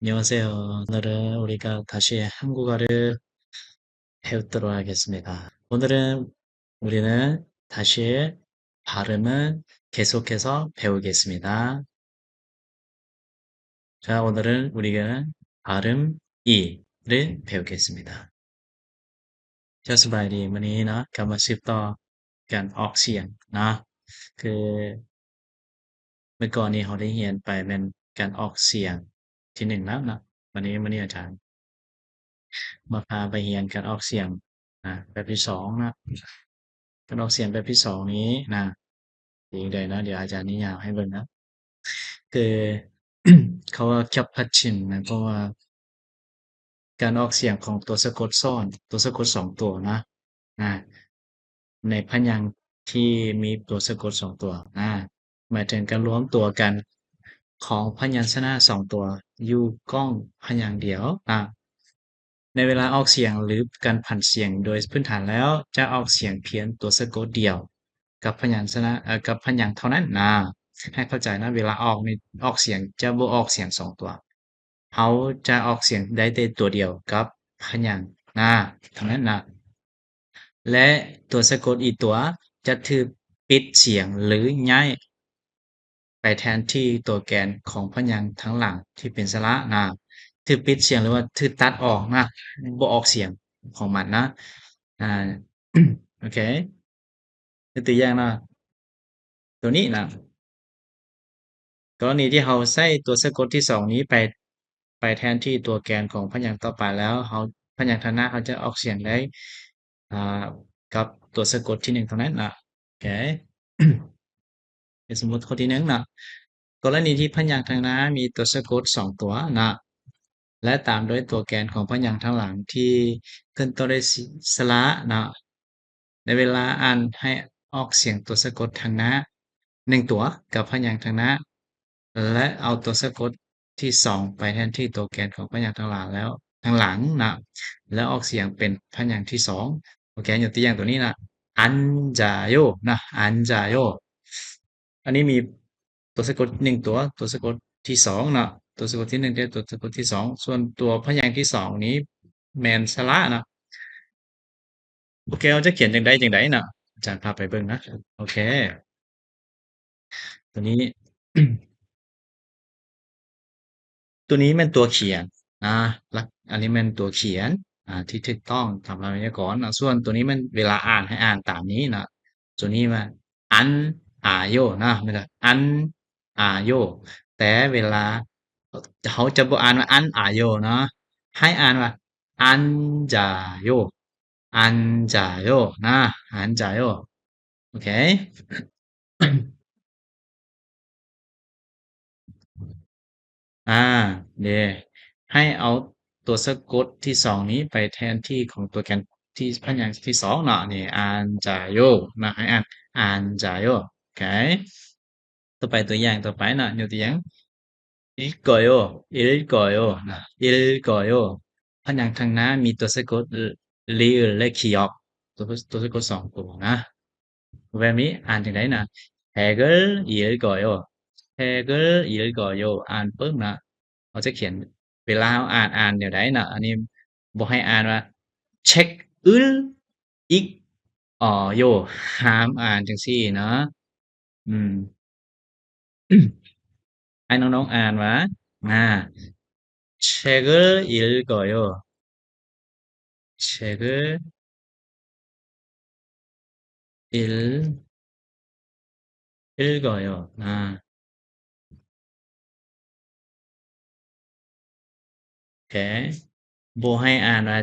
안녕하세요. 오늘은 우리가 다시 한국어를 배우도록 하겠습니다. 오늘은 우리는 다시 발음은 계속해서 배우겠습니다. 자, 오늘은 우리가 발음 이를 배우겠습니다. ເຈົ້າສະບາຍດີ ມື້ນີ້ເນາະ ກະມາສືບຕໍ່ການອອກສຽງເນາະ ຄື ເມື່ອກ່ອນນີ້ເຮົາໄດ້ຮຽນໄປແມ່ນການອອກສຽງທີໜຶ່ງແລ້ວເນາະ ບາດນີ້ ມື້ນີ້ອາຈານມາພາໄປຮຽນການອອກສຽງນະ ແບບທີສອງນະ ການອອກສຽງແບບທີສອງນີ້ນະ ເປັນຈັ່ງໃດເນາະ ດຽວອາຈານນິຍາມໃຫ້ເບິ່ງນະ ຄື ເຂົາວ່າ 겹받침 ໝາຍຄວາມວ່າ ການອອກສຽງຂອງຕົວສະກົດຊ້ອນ ຕົວສະກົດສອງຕົວນະ ອາ ໃນພະຍາງທີ່ມີຕົວສະກົດສອງຕົວ ອາ ໝາຍເຖິງການລວມຕົວກັນຂອງພະຍັນຊະນະສອງຕົວຢູ່ກ້ອງພະຍາງດຽວ ອາ ໃນເວລາອອກສຽງ ຫຼື ການຜັນສຽງ ໂດຍພື້ນຖານແລ້ວຈະອອກສຽງພຽງຕົວສະກົດດຽວກັບພະຍັນຊະນະ ເອີ ກັບພະຍາງເທົ່ານັ້ນນະ ໃຫ້ເຂົ້າໃຈນະ ເວລາອອກນີ້ ອອກສຽງຈະບໍ່ອອກສຽງສອງຕົວ ເຮົາຈະອອກສຽງໄດ້ແຕ່ຕົວດຽວກັບພະຍາງນາເທົ່ານັ້ນນະ ແລະ ຕົວສະກົດອີກຕົວຈະຖືກປິດສຽງ ຫຼື ຍ້າຍໄປແທນທີ່ຕົວແກນຂອງພະຍາງທາງຫຼັງທີ່ເປັນສະຫຼະນະ ຖືກປິດສຽງ ຫຼືວ່າຖືກຕັດອອກນະ ບໍ່ອອກສຽງຂອງມັນນະ ອາ ໂອເຄ ຍົກຕົວຢ່າງເນາະ ຕົວນີ້ນະ ກໍລະນີທີ່ເຮົາໃຊ້ຕົວສະກົດທີສອງນີ້ໄປ ໄປແທນທີ່ຕົວແກນຂອງພະຍາງຕໍ່ໄປແລ້ວ ເຮົາ ພະຍາງທາງໜ້າເຮົາຈະອອກສຽງໄດ້ ອ່າ ກັບຕົວສະກົດທີໜຶ່ງເທົ່ານັ້ນນະ ໂອເຄ ເປັນສົມມຸດຂໍ້ທີໜຶ່ງເນາະ ກໍລະນີທີ່ພະຍາງທາງໜ້າມີຕົວສະກົດສອງຕົວນະ ແລະ ຕາມດ້ວຍຕົວແກນຂອງພະຍາງທາງຫຼັງທີ່ຂຶ້ນຕົ້ນດ້ວຍ ສ- ສະຫຼະນະ ໃນເວລາອ່ານໃຫ້ອອກສຽງຕົວສະກົດທາງໜ້າໜຶ່ງຕົວກັບພະຍາງທາງໜ້າ ແລະ ເອົາຕົວສະກົດທີສອງໄປແທນທີ່ຕົວແກນຂອງພະຍາງທາງຫຼັງແລ້ວ ທາງຫຼັງນະ ແລ້ວອອກສຽງເປັນພະຍາງທີສອງ ໂອເຄ ຍົກຕົວຢ່າງຕົວນີ້ນະ 앉아요 ນະ 앉아요 ອັນນີ້ມີຕົວສະກົດໜຶ່ງຕົວ ຕົວສະກົດທີສອງເນາະ ຕົວສະກົດທີໜຶ່ງ ແລະ ຕົວສະກົດທີສອງ ສ່ວນຕົວພະຍາງທີສອງນີ້ແມ່ນສະຫຼະເນາະ ໂອເຄ ເຮົາຈະຂຽນຈັ່ງໃດຈັ່ງໃດເນາະ ອາຈານພາໄປເບິ່ງນະ ໂອເຄ ຕົວນີ້ ຕົວນີ້ແມ່ນຕົວຂຽນນະ ຫຼັກ ອັນນີ້ແມ່ນຕົວຂຽນ ອາ ທີ່ຖືກຕ້ອງຕາມໄວຍາກອນນະ ສ່ວນຕົວນີ້ແມ່ນເວລາອ່ານໃຫ້ອ່ານຕາມນີ້ນະ ຕົວນີ້ວ່າ 안아요 ນະ ແມ່ນ 안아요 ແຕ່ເວລາ ເຮົາຈະບໍ່ອ່ານວ່າ 안아요 ເນາະ ໃຫ້ອ່ານວ່າ 앉아요. 앉아요 ນະ 앉아요 ໂອເຄ ອາ ເດ ໃຫ້ເອົາຕົວສະກົດທີສອງນີ້ໄປແທນທີ່ຂອງຕົວແກນທີ່ພະຍາງທີສອງເນາະ ນີ້ 앉아요 ນະ ໃຫ້ອ່ານ 앉아요 ໂອເຄ ຕໍ່ໄປຕົວຢ່າງຕໍ່ໄປເນາະ ຍົກຕົວຢ່າງ 읽어요, 읽어요 ນະ 읽어요 ພະຍາງທາງໜ້າມີຕົວສະກົດ 리을 ແລະ 기역 ຕົວ ຕົວສະກົດສອງຕົວນະ ແບບນີ້ອ່ານຈັ່ງໃດນະ 책을 읽어요, 책을 읽어요 ອ່ານປຶ້ມນະ ເຮົາຈະຂຽນ ເວລາເຮົາອ່ານ ອ່ານແນວໃດເນາະ ອັນນີ້ບໍ່ໃຫ້ອ່ານວ່າ 책을 읽어요 ຫ້າມອ່ານຈັ່ງຊີ້ເນາະ ອືມ ໃຫ້ນ້ອງໆອ່ານວ່າ ອາ 책을 읽어요. 책을 읽- 읽어요. ອາ ໂອເຄ ບໍ່ໃຫ້ອ່ານວ່າ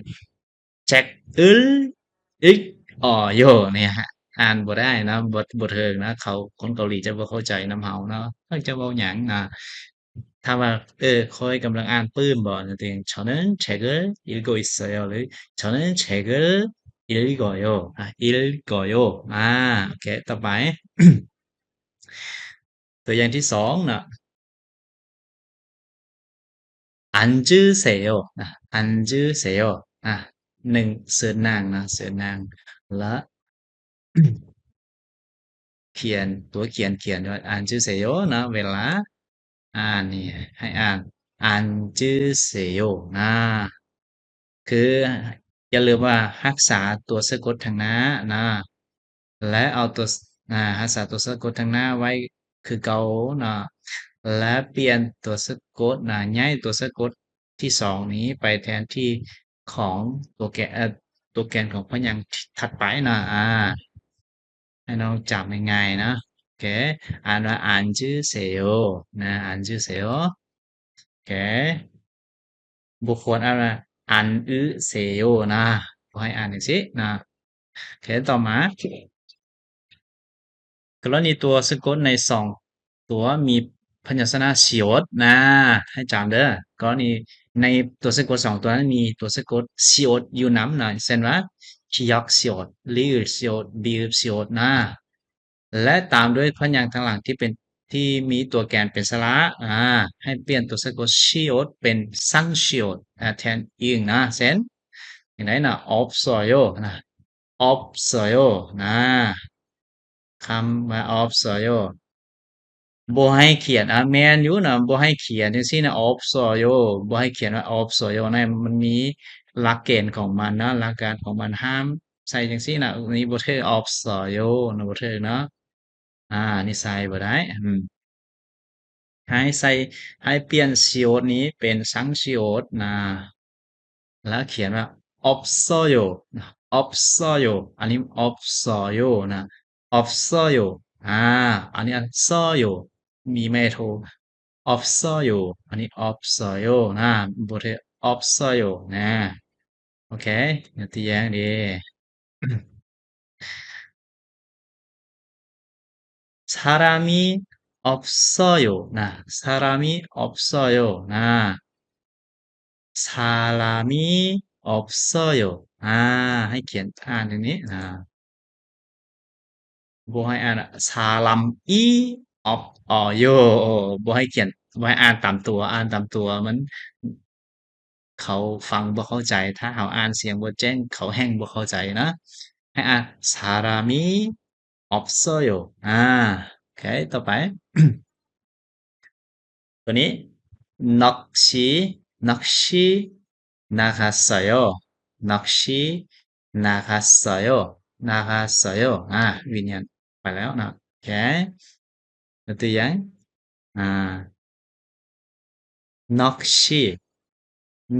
책을 읽어요 ນີ້ ອ່ານບໍ່ໄດ້ນະ ບໍ່ ບໍ່ຖືກນະ ເຂົາ ຄົນເກົາຫຼີຈະບໍ່ເຂົ້າໃຈນຳເຮົາເນາະ ເຂົາຈະເວົ້າຫຍັງນະ ຖ້າວ່າ ເອີ ຂ້ອຍກຳລັງອ່ານປຶ້ມບໍ ຈັ່ງຊີ້ 저는 책을 읽고 있어요 ຫຼື 저는 책을 읽어요 ອາ 읽어요 ອາ ໂອເຄ ຕໍ່ໄປ ຕົວຢ່າງທີສອງເນາະ 앉으세요 ນະ 앉으세요 ອາ ໜຶ່ງ ເຊີນນັ່ງນະ ເຊີນນັ່ງ ລະ ຂຽນ ຕົວຂຽນ ຂຽນວ່າ 앉으세요 ເນາະ ເວລາອ່ານນີ້ໃຫ້ອ່ານ 안주세요 ນະ ຄືຢ່າລືມວ່າຮັກສາຕົວສະກົດທາງໜ້ານະ ແລະ ເອົາຕົວ ອາ ຮັກສາຕົວສະກົດທາງໜ້າໄວ້ຄືເກົ່າເນາະ ແລະ ປ່ຽນຕົວສະກົດນະ ຍ້າຍຕົວສະກົດທີສອງນີ້ໄປແທນທີ່ຂອງຕົວແກນ ເອີ ຕົວແກນຂອງພະຍາງທີ່ຖັດໄປນະ ອາ ໃຫ້ນ້ອງຈຳງ່າຍໆນະ ໂອເຄ ອ່ານວ່າ 안주세요 ນະ 안주세요 ໂອເຄ ບໍ່ຄວນອ່ານວ່າ 안으세요 ນະ ບໍ່ໃຫ້ອ່ານຈັ່ງຊີ້ນະ ໂອເຄ ຕໍ່ມາ ກໍລະນີຕົວສະກົດໃນສອງຕົວມີພະຍັນຊະນະ 시옷 ນະ ໃຫ້ຈຳເດີ ກໍລະນີໃນຕົວສະກົດສອງຕົວນັ້ນມີຕົວສະກົດ 시옷 ຢູ່ນຳນະ ເຊັ່ນວ່າ 기역 시옷, 리을 시옷, 미음 시옷 ນະ ແລະ ຕາມດ້ວຍພະຍາງທາງຫຼັງທີ່ເປັນ ທີ່ມີຕົວແກນເປັນສະຫຼະ ອາ ໃຫ້ປ່ຽນຕົວສະກົດ 시옷 ເປັນ 쌍시옷 ອາ ແທນ ing ນະ ເຊັ່ນ ຈັ່ງໃດນະ 없어요 ນະ 없어요 ນະ ຄຳວ່າ 없어요 ບໍ່ໃຫ້ຂຽນ ອາ ແມ່ນຢູ່ນະ ບໍ່ໃຫ້ຂຽນຈັ່ງຊີ້ນະ 없어요 ບໍ່ໃຫ້ຂຽນວ່າ 없어요 ນະ ມັນມີຫຼັກເກນຂອງມັນນະ ຫຼັກການຂອງມັນ ຫ້າມໃສ່ຈັ່ງຊີ້ນະ ນີ້ບໍ່ຖືກ 없어요 ນະ ບໍ່ຖືກເນາະ ອາ ນີ້ໃສ່ບໍ່ໄດ້ ອືມ ໃຫ້ໃສ່ ໃຫ້ປ່ຽນ 시옷 ນີ້ເປັນ 쌍시옷 ນະ ແລ້ວຂຽນວ່າ 없어요 ນະ 없어요 ອັນນີ້ 없어요 ນະ 없어요 ອາ ອັນນີ້ 안써요 ມີໄມ້ໂທ 없어요 ອັນນີ້ 없어요 ນະ ບໍ່ໄດ້ 없어요 ນະ ໂອເຄ ຍົກຕົວຢ່າງເດ້ 사람이 없어요 ນະ 사람이 없어요 ນະ 사람이 없어요 ອາ ໃຫ້ຂຽນ ອ່ານຢ່າງນີ້ນະ ບໍ່ໃຫ້ອ່ານ 사람이 없어요 ບໍ່ໃຫ້ຂຽນ ບໍ່ໃຫ້ອ່ານຕາມຕົວ ອ່ານຕາມຕົວມັນ ເຂົາຟັງບໍ່ເຂົ້າໃຈ ຖ້າເຮົາອ່ານສຽງບໍ່ແຈ້ງ ເຂົາແຮ່ງບໍ່ເຂົ້າໃຈນະ ໃຫ້ອ່ານ 사람이 없어요 ອາ ໂອເຄ ຕໍ່ໄປ ຕົວນີ້ 넋이 넋이 나갔어요 넋이 나갔어요 나갔어요 ອາ ວິນຍານໄປແລ້ວເນາະ ໂອເຄ ຍົກຕົວຢ່າງ ອາ 넋이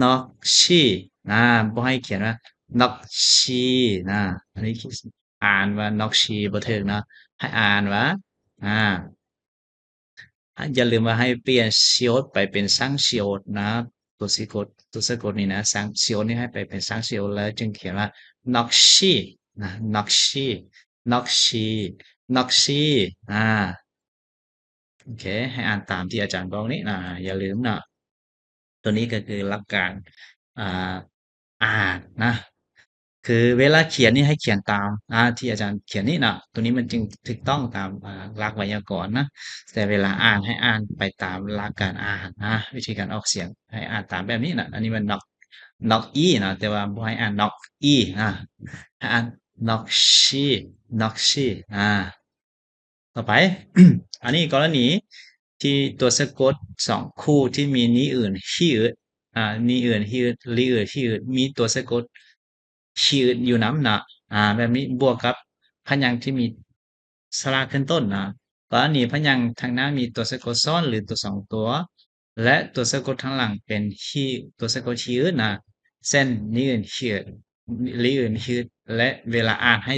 넋이 ອາ ບໍ່ໃຫ້ຂຽນວ່າ 넋이 ນະ ອັນນີ້ອ່ານວ່າ 넋이 ບໍ່ຖືກເນາະ ໃຫ້ອ່ານວ່າ ອາ ຢ່າລືມວ່າໃຫ້ປ່ຽນ 시옷 ໄປເປັນ 쌍시옷 ນະ ຕົວສະກົດ ຕົວສະກົດນີ້ນະ 쌍 시옷 ນີ້ໃຫ້ໄປເປັນ 쌍시옷 ແລ້ວຈຶ່ງຂຽນວ່າ 넋이 ນະ 넋이 넋이 넋이 ອາ ໂອເຄ ໃຫ້ອ່ານຕາມທີ່ອາຈານບອກນີ້ນະ ຢ່າລືມເນາະ ຕົວນີ້ກໍຄືຫຼັກການ ອ່າ ອ່ານນະ ຄືເວລາຂຽນນີ້ໃຫ້ຂຽນຕາມ ອ່າ ທີ່ອາຈານຂຽນນີ້ເນາະ ຕົວນີ້ມັນຈຶ່ງຖືກຕ້ອງຕາມ ອ່າ ຫຼັກໄວຍາກອນນະ ແຕ່ເວລາອ່ານໃຫ້ອ່ານໄປຕາມຫຼັກການອ່ານນະ ວິທີການອອກສຽງໃຫ້ອ່ານຕາມແບບນີ້ນະ ອັນນີ້ມັນ 넋 넋이 ນະ ແຕ່ວ່າບໍ່ໃຫ້ອ່ານ 넋이 ນະ ໃຫ້ອ່ານ 넋이 넋이 ອາ ຕໍ່ໄປ ອັນນີ້ກໍລະນີທີ່ຕົວສະກົດສອງຄູ່ທີ່ມີ 니은, ອາ 니은, ຮຶດ, 리을, ຮຶດ ມີຕົວສະກົດ ຮຶດ ຢູ່ນຳນະ ອາ ແບບນີ້ ບວກກັບພະຍາງທີ່ມີສະຫຼະຂຶ້ນຕົ້ນນະ ກໍລະນີພະຍາງທາງໜ້າມີຕົວສະກົດຊ້ອນ ຫຼື ຕົວສອງຕົວ ແລະ ຕົວສະກົດທາງຫຼັງເປັນຮຶ ຕົວສະກົດຮຶດນະ ເຊັ່ນ ນີອື່ນຮຶດ ລີອື່ນຮຶດ ແລະ ເວລາອ່ານໃຫ້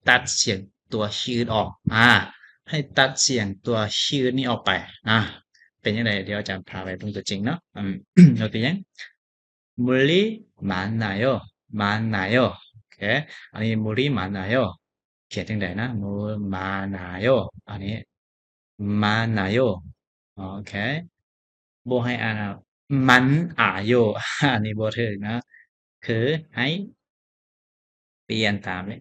ຕັດສຽງຕົວຮຶດອອກ ອາ ໃຫ້ຕັດສຽງຕົວຮຶດນີ້ອອກໄປ ອາ ເປັນຈັ່ງໃດ ດຽວອາຈານພາໄປເບິ່ງຕົວຈິງເນາະ ອືມ ຍົກຕົວຢ່າງ 물이 많아요. 많아요. 오케이. 아니, 물이 많아요. ຂຽນຈັ່ງໃດນະ? 물 많아요. 아니, 많아요. ໂອເຄ ບໍ່ໃຫ້ອ່ານວ່າ 많아요 ອັນນີ້ບໍ່ຖືກນະ ຄືໃຫ້ປ່ຽນຕາມນີ້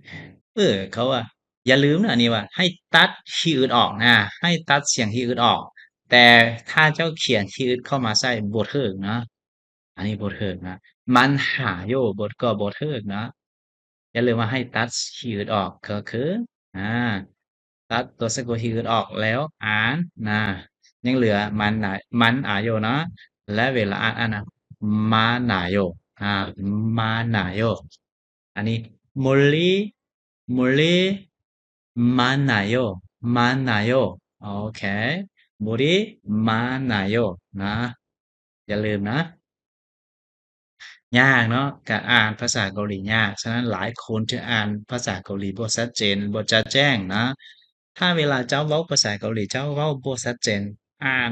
ເອີ ເຂົາວ່າ ຢ່າລືມນະ ອັນນີ້ວ່າໃຫ້ຕັດຮຶດອອກນະ ໃຫ້ຕັດສຽງຮຶດອອກ ແຕ່ຖ້າເຈົ້າຂຽນຮຶດເຂົ້າມາໃສ່ບໍ່ຖືກນະ ອັນນີ້ບໍ່ຖືກນະ 많아요 ບໍ່ ກໍບໍ່ຖືກນະ ຢ່າລືມວ່າໃຫ້ຕັດຮຶດອອກ ກໍຄື ອາ ຕັດຕົວສະກົດຮຶດອອກແລ້ວອ່ານນະ ຍັງເຫຼືອ 많아, 많아요 ເນາະ ແລະ ເວລາອ່ານ ອ່ານວ່າ 많아요. ອາ 많아요. ອັນນີ້ 물이, 물이 많아요. 많아요. ໂອເຄ 물이 많아요 ນະ. ຢ່າລືມນະ ຍາກເນາະ ການອ່ານພາສາເກົາຫຼີຍາກ. ສະນັ້ນຫຼາຍຄົນຈະອ່ານພາສາເກົາຫຼີບໍ່ຊັດເຈນ, ບໍ່ຈະແຈ້ງນະ. ຖ້າເວລາເຈົ້າເວົ້າພາສາເກົາຫຼີ ເຈົ້າເວົ້າບໍ່ຊັດເຈນ, ອ່ານ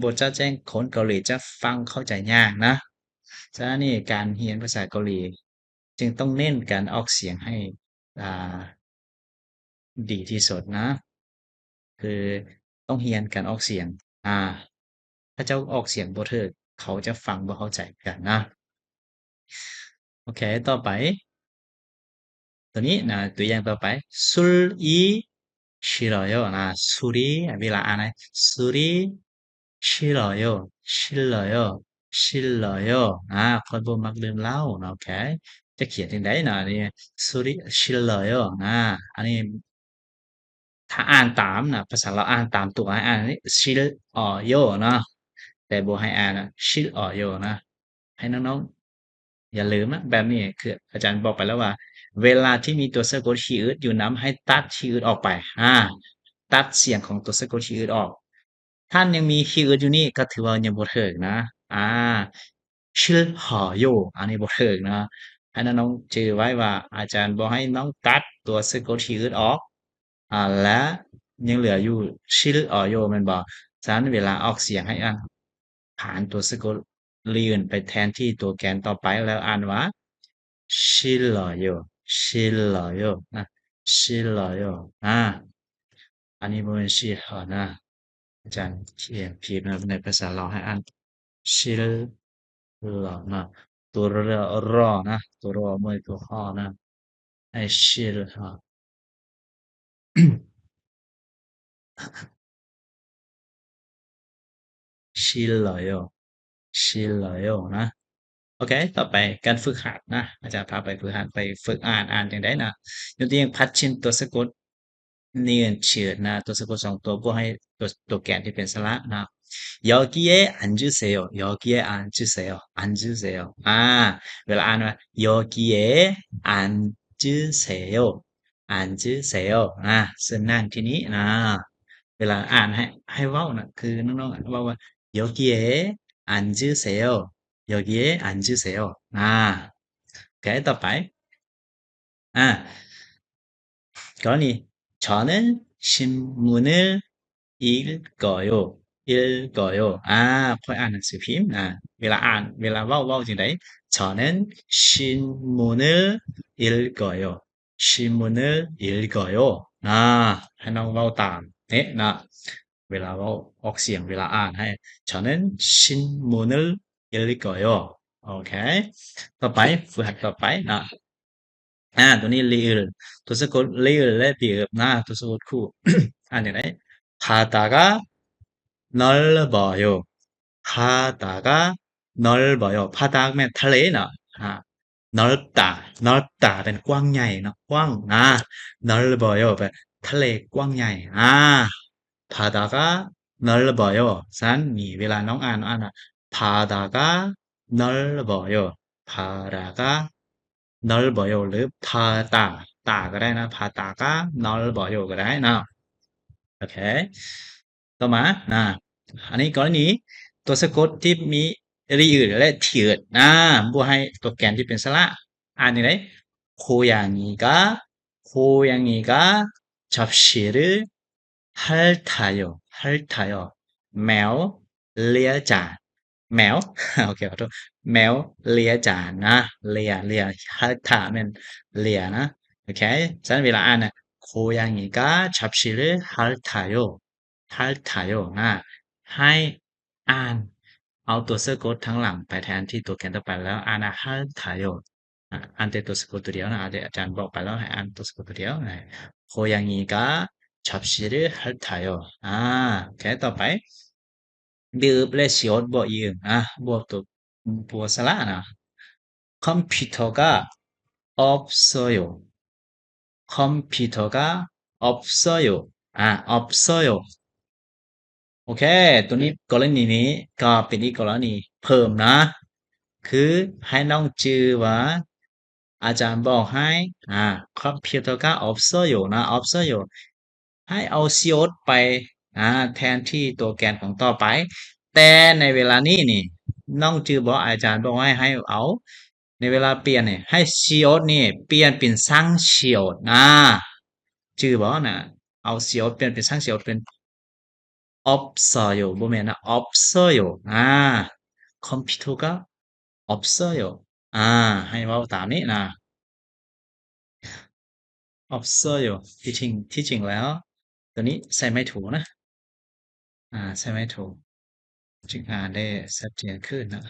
ບໍ່ຈະແຈ້ງ, ຄົນເກົາຫຼີຈະຟັງເຂົ້າໃຈຍາກນະ. ສະນັ້ນນີ້ ການຮຽນພາສາເກົາຫຼີຈຶ່ງຕ້ອງເນັ້ນການອອກສຽງໃຫ້ ອ່າ ດີທີ່ສຸດນະ. ຄືຕ້ອງຮຽນການອອກສຽງ. ອາ ຖ້າເຈົ້າອອກສຽງບໍ່ຖືກ ເຂົາຈະຟັງບໍ່ເຂົ້າໃຈກັນນະ. ໂອເຄ ຕໍ່ໄປ ຕົວນີ້ນະ ຕົວຢ່າງຕໍ່ໄປ 술이 싫어요 ນະ. 술이 ເວລາອ່ານ 술이 싫어요. 싫어요. 싫어요. ອາ ຂ້ອຍບໍ່ມັກດື່ມເຫຼົ້າເນາະ. ໂອເຄ ຈະຂຽນຈັ່ງໃດເນາະ ອັນນີ້ 술이 싫어요 ນະ. ອັນນີ້ ຖ້າອ່ານຕາມນະ ພາສາລາວອ່ານຕາມຕົວ ໃຫ້ອ່ານ 싫어요 ເນາະ ແຕ່ບໍ່ໃຫ້ອ່ານ 싫어요 ນະ. ໃຫ້ນ້ອງໆ ຢ່າລືມນະ ແບບນີ້ ຄືອາຈານບອກໄປແລ້ວວ່າ ເວລາທີ່ມີຕົວສະກົດ ຮຶດ ຢູ່ນຳ ໃຫ້ຕັດ ຮຶດ ອອກໄປ. ອາ ຕັດສຽງຂອງຕົວສະກົດ ຮຶດ ອອກ. ຖ້າຍັງມີ ຮຶດ ຢູ່ນີ້ ກໍຖືວ່າຍັງບໍ່ຖືກນະ. ອາ 싫어요 ອັນນີ້ບໍ່ຖືກເນາະ. ໃຫ້ນ້ອງໆຈື່ໄວ້ວ່າ ອາຈານບໍ່ໃຫ້ນ້ອງຕັດຕົວສະກົດ ຮຶດ ອອກ ອາ ແລະ ຍັງເຫຼືອຢູ່ 싫어요 ແມ່ນບໍ່? ສະນັ້ນເວລາອອກສຽງໃຫ້ອ່ານ ຜ່ານຕົວສະກົດ 리을 ໄປແທນທີ່ຕົວແກນຕໍ່ໄປ ແລ້ວອ່ານວ່າ 싫어요. 싫어요 ນະ. 싫어요. ອາ ອັນນີ້ບໍ່ແມ່ນ 싫어 ນະ. ອາຈານຂຽນຜິດນະ ໃນພາສາລາວໃຫ້ອ່ານ 싫어 ນະ. ຕົວ ܪ ນະ ຕົວ ܪ ບໍ່ແມ່ນຕົວ ຮ ນະ. ໃຫ້ 싫어. 싫어요. 싫어요 ນະ. ໂອເຄ ຕໍ່ໄປການຝຶກຫັດນະ ອາຈານພາໄປຝຶກຫັດ ໄປຝຶກອ່ານ ອ່ານຈັ່ງໃດນະ. ຍົກຕົວຢ່າງ 받침 ຕົວສະກົດ 리을 ນະ ຕົວສະກົດສອງຕົວ ບວກໃຫ້ຕົວ ຕົວແກນທີ່ເປັນສະຫຼະນະ. 여기에 앉으세요. 여기에 앉으세요. 앉으세요. ອາ ເວລາອ່ານວ່າ 여기에 앉으세요. 앉으세요 ນະ ເຊີນນັ່ງທີ່ນີ້ນະ. ເວລາອ່ານໃຫ້ ໃຫ້ເວົ້ານະ ຄືນ້ອງໆ ເວົ້າວ່າ 여기에 앉으세요. 여기에 앉으세요. ອາ ໂອເຄ ຕໍ່ໄປ ອາ ກໍລະນີ 저는 신문을 읽어요. 읽어요. ອາ ຂ້ອຍອ່ານໜັງສືພິມນະ. ເວລາອ່ານ ເວລາເວົ້າ ເວົ້າຈັ່ງໃດ? 저는 신문을 읽어요. 신문을 읽어요. ອາ ໃຫ້ນ້ອງເວົ້າຕາມເນາະ ເວລາເວົ້າອອກສຽງ ເວລາອ່ານໃຫ້ 저는 신문을 읽어요. ໂອເຄ ຕໍ່ໄປ ຝຶກຫັດຕໍ່ໄປເນາະ. ອາ ຕົວນີ້ 리을 ຕົວສະກົດ 리을 ແລະ 비읍 ນະ ຕົວສະກົດຄູ່ ອ່ານຈັ່ງໃດ? 바다가 넓어요. 바다가 넓어요. 바다 ແມ່ນທະເລເນາະ. ອາ 넓다. 넓다 ແມ່ນກວ້າງໃຫຍ່ເນາະ ກວ້າງ. ອາ 넓어요 ແປວ່າທະເລກວ້າງໃຫຍ່. ອາ 바다가 넓어요. ສະນັ້ນນີ້ ເວລານ້ອງອ່ານ ນ້ອງອ່ານວ່າ 바다가 넓어요. 바다가 넓어요 ຫຼື 바다 ຕາ ກໍໄດ້ນະ 바다가 넓어요 ກໍໄດ້ເນາະ. ໂອເຄ ຕໍ່ມານະ ອັນນີ້ກໍລະນີຕົວສະກົດທີ່ມີ 리을 ແລະ 티읕 ນະ ບວກໃຫ້ຕົວແກນທີ່ເປັນສະຫຼະ ອ່ານຈັ່ງໃດ? 고양이가, 고양이가 접시를 핥아요. 핥아요. ແມວເລຍຈານ. ແມວ ໂອເຄ ຂໍໂທດ ແມວເລຍຈານນະ. ເລຍ ເລຍ 핥아 ແມ່ນເລຍນະ. ໂອເຄ ສະນັ້ນເວລາອ່ານນະ 고양이가 접시를 핥아요. 핥아요 ນະ. ໃຫ້ອ່ານເອົາຕົວສະກົດທາງຫຼັງໄປແທນທີ່ຕົວແກນຕໍ່ໄປ ແລ້ວອ່ານວ່າ 핥아요. ອາ ອ່ານແຕ່ຕົວສະກົດຕົວດຽວນະ. ອາ ອາຈານບອກໄປແລ້ວ ໃຫ້ອ່ານຕົວສະກົດຕົວດຽວນະ. 고양이가 접시를 핥아요. ອາ ໂອເຄ ຕໍ່ໄປ 비읍 ແລະ 시옷 ບວກ 이응 ອາ ບວກຕົວ ບວກສະຫຼະນະ. 컴퓨터가 없어요. 컴퓨터가 없어요. ອາ 없어요. ໂອເຄ ຕົວນີ້ ກໍລະນີນີ້ກໍເປັນອີກກໍລະນີເພີ່ມນະ ຄືໃຫ້ນ້ອງຈື່ວ່າ ອາຈານບອກໃຫ້ ອາ ຄອມພິວເຕີກະອອບເຊີໂຢນະ ອອບເຊີໂຢ ໃຫ້ເອົາຊີໂອດໄປ ອາ ແທນທີ່ຕົວແກນຂອງຕໍ່ໄປ. ແຕ່ໃນເວລານີ້ນີ້ ນ້ອງຈື່ບໍ່? ອາຈານບອກໃຫ້ ໃຫ້ເອົາ ໃນເວລາປ່ຽນນີ້ ໃຫ້ຊີໂອດນີ້ປ່ຽນເປັນຊັງຊີໂອດນະ ຈື່ບໍ່ນະ? ເອົາຊີໂອດປ່ຽນເປັນຊັງຊີໂອດ ເປັນ ອອບເຊີໂຢ ບໍ່ແມ່ນນະ ອອບເຊີໂຢ ອາ ຄອມພິວເຕີກະອອບເຊີໂຢ ອາ ໃຫ້ເວົ້າຕາມນີ້ນະ ອອບເຊີໂຢ. ທີ່ຈິງ ທີ່ຈິງແລ້ວ ຕົວນີ້ໃສ່ໄມ້ຖູນະ ອາ ໃສ່ໄມ້ຖູ ຈຶ່ງອ່ານໄດ້ຊັດເຈນຂຶ້ນນະ.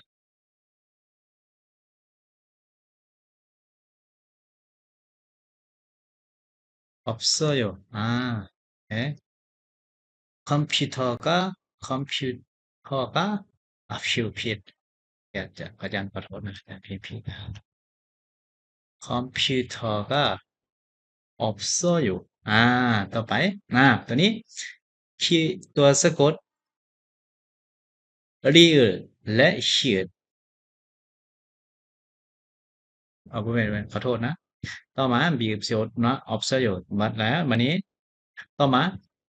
ອອບເຊີໂຢ ອາ ເອ ຄອມພິວເຕີກະ ຄອມພິວເຕີກະ ອາ ພິວຜິດ ອາຈານ ອາຈານຂໍໂທດນະ ອາຈານພິມຜິດ ຄອມພິວເຕີກະອອບເຊີໂຢ ອາ ຕໍ່ໄປ ອາ ຕົວນີ້ ຄີ ຕົວສະກົດ ລິອຶ ແລະ ຮີອຶ ເອົາ ບໍ່ແມ່ນ ບໍ່ແມ່ນ ຂໍໂທດນະ. ຕໍ່ມາ ບີອຶ ຊີໂອດເນາະ ອອບເຊີໂຢ ໝົດແລ້ວ. ບາດນີ້ ຕໍ່ມາ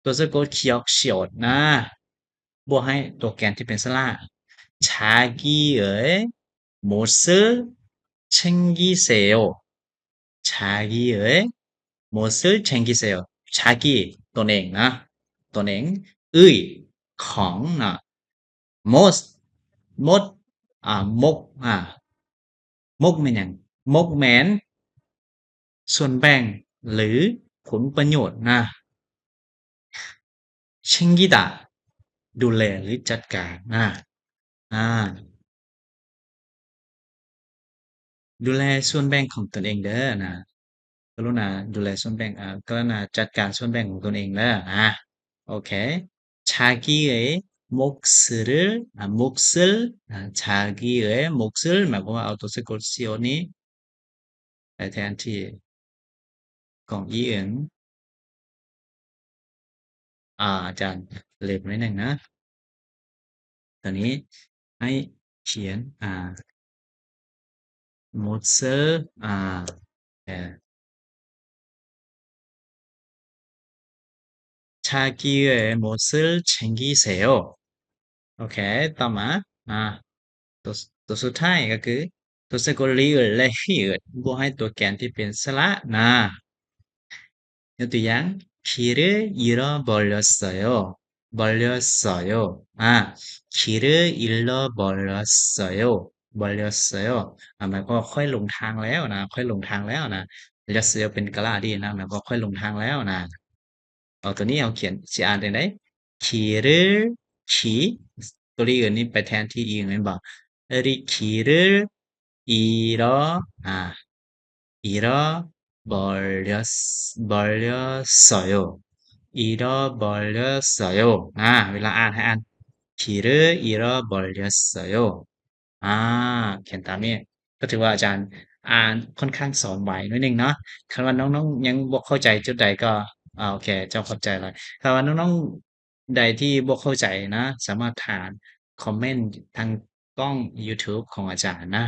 ຕົວສະກົດ ຄີອອກ ຊີໂອດນະ ບວກໃຫ້ຕົວແກນທີ່ເປັນສະຫຼະ 자기의 몫을 챙기세요. 자기의 몫을 챙기세요. 자기 ຕົນເອງນະ ຕົນເອງ 의 ຂອງນະ 몫 몫 ອາ 몫 ອາ 몫 ແມ່ນຫຍັງ? 몫 ແມ່ນສ່ວນແບ່ງ ຫຼື ຜົນປະໂຫຍດນະ. 챙기다 ດູແລ ຫຼື ຈັດການນະ ອາ ດູແລສ່ວນແບ່ງຂອງຕົນເອງເດີນະ ກະລຸນາດູແລສ່ວນແບ່ງ ອາ ກະລຸນາຈັດການສ່ວນແບ່ງຂອງຕົນເອງເດີນະ. ໂອເຄ 자기의 몫을 ອາ 몫을 ອາ 자기의 몫을 ໝາຍຄວາມວ່າເອົາຕົວສະກົດ ຊີໂອດ ນີ້ ໄປແທນທີ່ຂອງ ອີອຶງ ອາ ອາຈານເລັບໜ້ອຍໜຶ່ງນະ ຕອນນີ້ໃຫ້ຂຽນ ອາ 몫을 ອາ ເອີ 자기의 몫을 챙기세요. ໂອເຄ ຕໍ່ມາ ອາ ຕົວ ຕົວສຸດທ້າຍກໍຄື ຕົວສະກົດ 리을 ແລະ 히읗 ບວກໃຫ້ຕົວແກນທີ່ເປັນສະຫຼະນະ. ຍົກຕົວຢ່າງ 길을 잃어버렸어요. 버렸어요. 아, 길을 잃어버렸어요. 버렸어요. ອາ ໝາຍຄວາມວ່າຂ້ອຍຫຼົງທາງແລ້ວນະ ຂ້ອຍຫຼົງທາງແລ້ວນະ. 버렸어요 ເປັນກະລະອະດີດນະ ໝາຍຄວາມວ່າຂ້ອຍຫຼົງທາງແລ້ວນະ. ເອົາ ຕົວນີ້ເຮົາຂຽນ ຊິອ່ານຈັ່ງໃດ? 길을 ຄີ ຕົວ 리을 ນີ້ໄປແທນທີ່ 이응 ແມ່ນບໍ່? 길을 잃어 ອາ 잃어버렸, 버렸어요. 잃어버렸어요. ອາ ເວລາອ່ານໃຫ້ອ່ານ 길을 잃어버렸어요. ອາ ຂຽນຕາມນີ້ ກໍຖືວ່າອາຈານອ່ານຄ່ອນຂ້າງສອນໄວໜ້ອຍໜຶ່ງເນາະ. ຄັນວ່ານ້ອງໆຍັງບໍ່ເຂົ້າໃຈຈຸດໃດກໍ ອາ ໂອເຄ ເຈົ້າຂອບໃຈຫຼາຍ. ຖ້າວ່ານ້ອງໆໃດທີ່ບໍ່ເຂົ້າໃຈນະ ສາມາດຖາມຄອມເມັນທາງ ຊ່ອງ YouTube ຂອງອາຈານນະ.